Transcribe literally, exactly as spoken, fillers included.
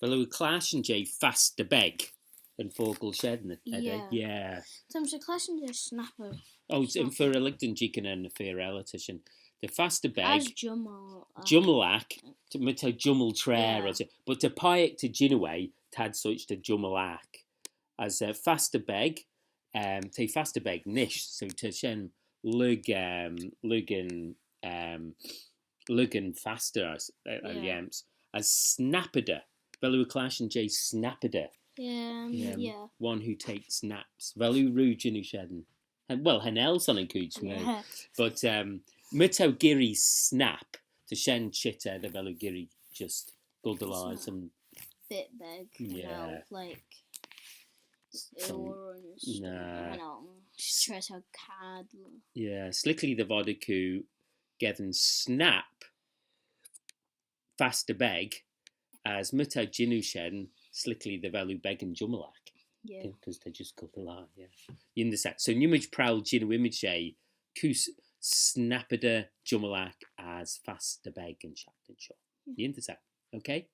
Vel oo clashtyn jeh fastyr beg? Yn fockle shen, eddyr? Yeah. Yeah. So I'm just clashtyn jeh snapper. Oh, so for a like dyn jeeaghyn er ny feer elley ta shin. Dy fastyr beg. As jummal. Jummal ack. Myr t'ou jummal traa, yeah, but ta peiagh ta jannoo, t'ad sorçh dy jummal ack. As uh, fastyr beg, um, t'eh fastyr beg nish, so ta shen lurg, um, lurg yn, um, lurg yn fastyr as, uh, yeah, lhiams. As snappadyr, vel oo clashtyn jeh snappadyr? Yeah, um, yeah, yeah. One who takes naps. Vel oo rieau jannoo shen? Well, cha nel son yn chooid smoo. Yeah. But um, myr t'ou geearree snap, ta shen çheet er dy vel oo geearree just goll dy lhie. Snap. Some bit big, yeah, you know, like, some, or nah. Stress how cad. Yeah, s'liklee dy vod oo geddyn snap fastyr beg, as myr t'ou jannoo shen, s'liklee dy vel oo beggan jummal ack. Yeah. Because they're just goll dy lhie, yeah. Yindyssagh. So, nee mayd prowal jannoo ymmyd jeh, kuse snappadyr, jummal ack, as fastyr beg yn çhiaghtin shoh. Yeah. Yindyssagh. Okay?